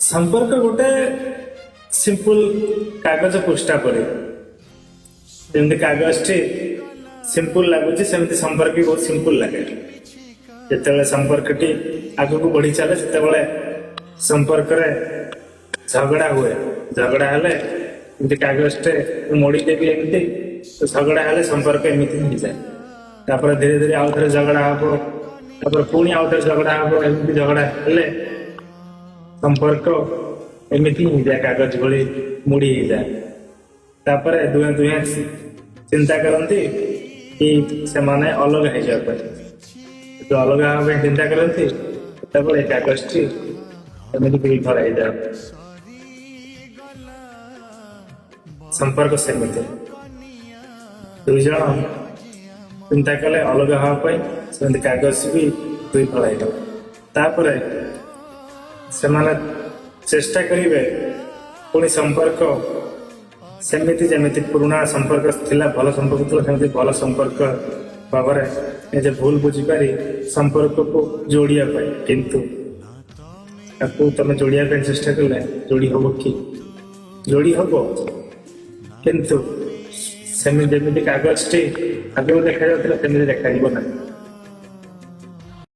ସମ୍ପର୍କ ଗୋଟେ ସିମ୍ପଲ କାଗଜ ପୃଷ୍ଠା ପରି। ଯେମିତି କାଗଜଟି ସିମ୍ପଲ ଲାଗୁଛି, ସେମିତି ସମ୍ପର୍କ ବି ବହୁତ ସିମ୍ପଲ ଲାଗେ। ଯେତେବେଳେ ସମ୍ପର୍କଟି ଆଗକୁ ବଢି ଚାଲେ, ସେତେବେଳେ ସମ୍ପର୍କରେ ଝଗଡା ହୁଏ। ଝଗଡା ହେଲେ ଏମିତି କାଗଜଟେ ମୋଡିଦେବି ଏମିତି ତ, ଝଗଡା ହେଲେ ସମ୍ପର୍କ ଏମିତି ହିଁ ହେଇଯାଏ। ତାପରେ ଧୀରେ ଧୀରେ ଆଉ ଥରେ ଝଗଡା ହବ, ତାପରେ ପୁଣି ଆଉ ଥରେ ଝଗଡା ହବ। ଏମିତି ଝଗଡା ହେଲେ ସମ୍ପର୍କ ଏମିତି ହିଁ ହେଇଯାଏ, କାଗଜ ଭଳି ମୋଡି ହେଇଯାଏ। ତାପରେ ଦୁହେଁ ଦୁହେଁ ଚିନ୍ତା କରନ୍ତି କି ସେମାନେ ଅଲଗା ହେଇଯିବା ପାଇଁ। ଯେତେବେଳେ ଅଲଗା ହେବା ପାଇଁ ଚିନ୍ତା କରନ୍ତି, ସେତେବେଳେ କାଗଜଟି ଏମିତି ଦୁଇ ଫାଳ ହେଇଯାଏ। ସମ୍ପର୍କ ସେମିତି, 2 ଜଣ ଚିନ୍ତା କଲେ ଅଲଗା ହେବା ପାଇଁ, ସେମିତି କାଗଜ ବି ଦୁଇ ଫାଳ ହେଇଗଲା। ତାପରେ ସେମାନେ ଚେଷ୍ଟା କରିବେ ପୁଣି ସମ୍ପର୍କ ସେମିତି, ଯେମିତି ପୁରୁଣା ସମ୍ପର୍କ ଥିଲା, ଭଲ ସମ୍ପର୍କ ଥିଲା, ସେମିତି ଭଲ ସମ୍ପର୍କ ଭାବରେ ନିଜେ ଭୁଲ ବୁଝିପାରି ସମ୍ପର୍କକୁ ଯୋଡ଼ିବା ପାଇଁ। କିନ୍ତୁ ତାକୁ ତମେ ଯୋଡ଼ିବା ପାଇଁ ଚେଷ୍ଟା କଲେ ଯୋଡ଼ି ହବ କି? ଯୋଡ଼ି ହବ, କିନ୍ତୁ ସେମିତି ଯେମିତି କାଗଜଟି ଆଗରୁ ଦେଖାଯାଉଥିଲା, ସେମିତି ଦେଖାଯିବ ନାହିଁ।